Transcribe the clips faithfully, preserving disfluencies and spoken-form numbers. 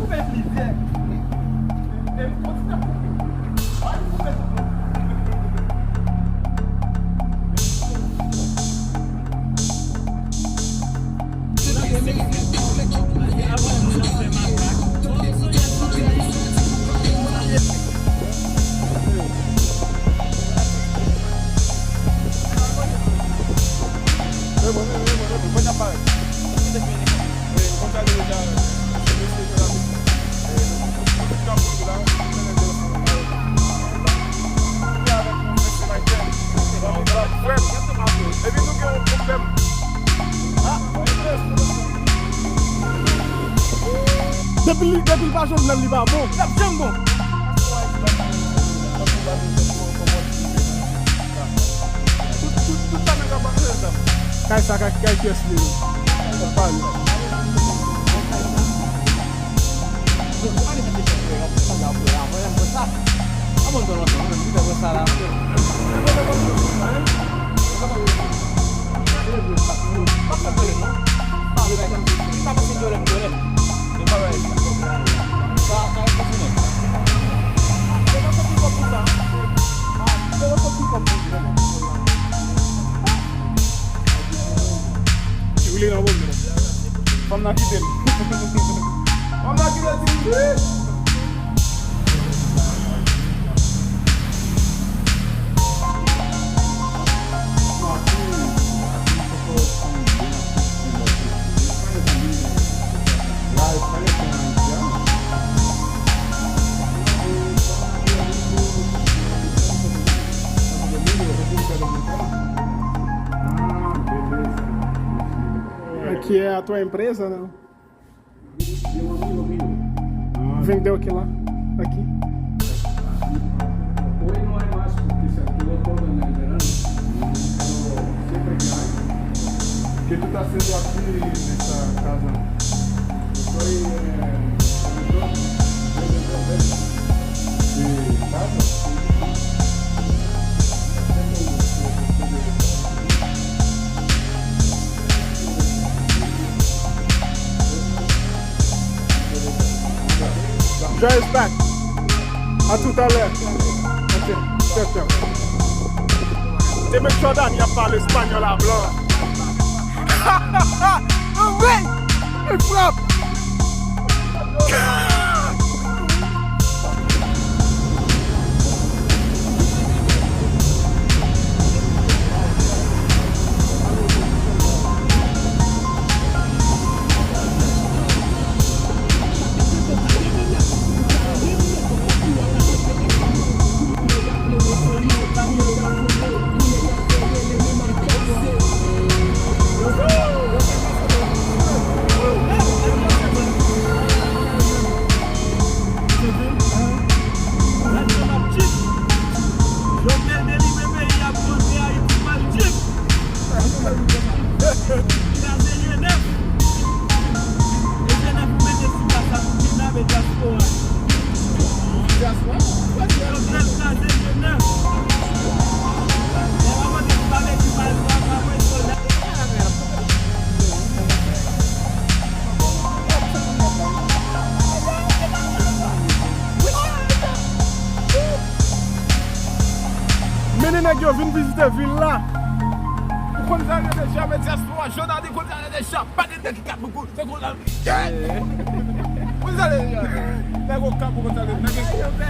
Koupe plizyè. E m kontinye ap koupe. Pa di koupe tout non. Epi nou gen yon pwoblèm. Depi li, depi li pa Jovenel, li pa bon. L ap janm bon. Tout, tout, tout sa nèg ap pase, sa. Kay sa, kay, kay kiyès li ye? Pale. Li woule nan pwoblèm. Fanm nan kite l. Fanm nan kite l, ti wi. Aqui é a tua empresa, né? Vendeu aqui lá. Aqui. Hoy no hay más porque se activó todo en el verano, pero siempre que hay, ¿qué tú estás haciendo aquí en esta casa? Yo soy, eh, vendedor, vendedor de, de casa. Joyeux Pâques. À tout à l'heure. Ok. Ciao, ciao. Te met Jordani ap pale espanyòl a blan. Anmwey! Li frap! Jovenel delivre peyi a pou rantre Ayiti pral tchip. Kraze G nèf. E G nèf ou mete sou plas la pou kidnape dyaspora. Dyaspora? Jovenel kraze G nèf. Lè w ap mande pou pa mete pal, pa voye sòlda. Mennen nèg yo vin vizite vil la. Ou konn sa rele deja, men dyaspora, Jodani konn sa rele deja. Pa gen nèg ki ka pou kou, se konn sa. Konn sa rele deja. Nèg Okap ou konn sa rele. Nèg,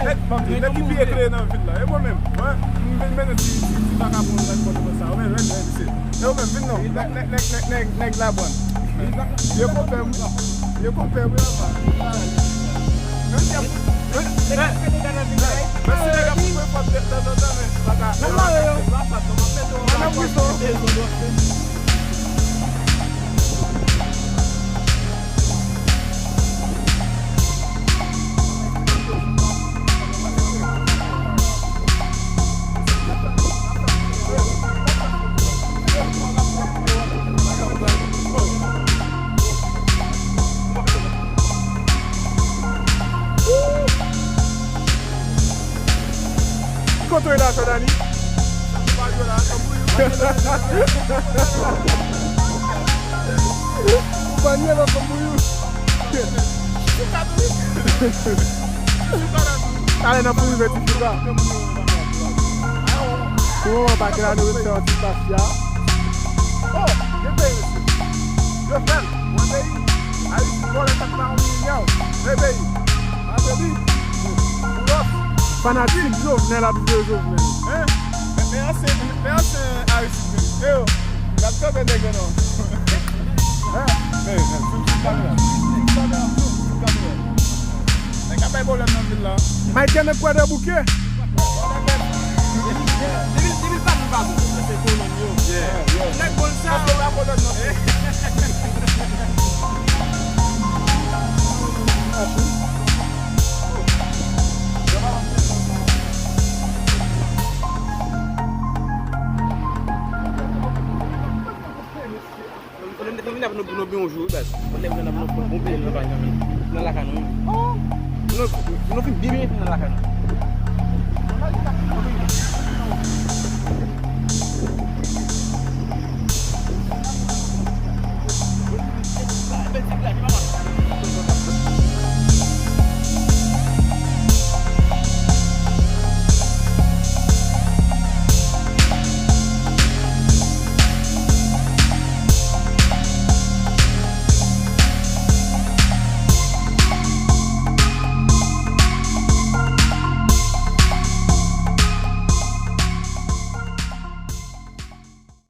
nèg, nèg ki pi eklere nan vil la. E mwen menm, wi. M vin mennen ti, ti, ti vakabon nan pòtoprens sa. Ou menm, menm, menm, mesye. E ou menm, vin non. Nèg, nèg, nèg, nèg, nèg, nèg Labwann. Vye konpè m. Vye konpè m, wi, apa. Menm si nèg ap fout mwen fòt tanzantan, men pa ka. Nan mare yo. Nan mare yo. Kote w ye la, Jodani? Ou pa nye la, Kanbouyou. Talè n ap pou rive ti fouka. Pou moman pa gen la, nou ret fè yon ti pati a. Oh, gen peyi, mesye. Yo fè l. Mwen peyi. Ayiti, vòlè, sa k pa yon milyon. Men peyi. Mwen peyi. Boulos. Fanatik Jovenel ap jwe Jovenel. Hein? Men, men ansyen, men ansyen Aristide. Men yo, n ap kanpe nèg yo non. Hein? Men, men, sou, sou kamera. Sou kamera, sou, sou kamera. Nèg ap bay pwoblèm nan vil la. Mike Kenneth kwè de bouke. Depi, depi pa nou pa bon, se kolòn yo. Yeah, yeah. Nèg bon sa. Paske pa kolòn nan. Konnen m te konvin ap nou, nou byen yon jou, wi, baz. Konnen m ap nou bon byen nan lakay nou. Nou, nou fin byen byen nan lakay nou.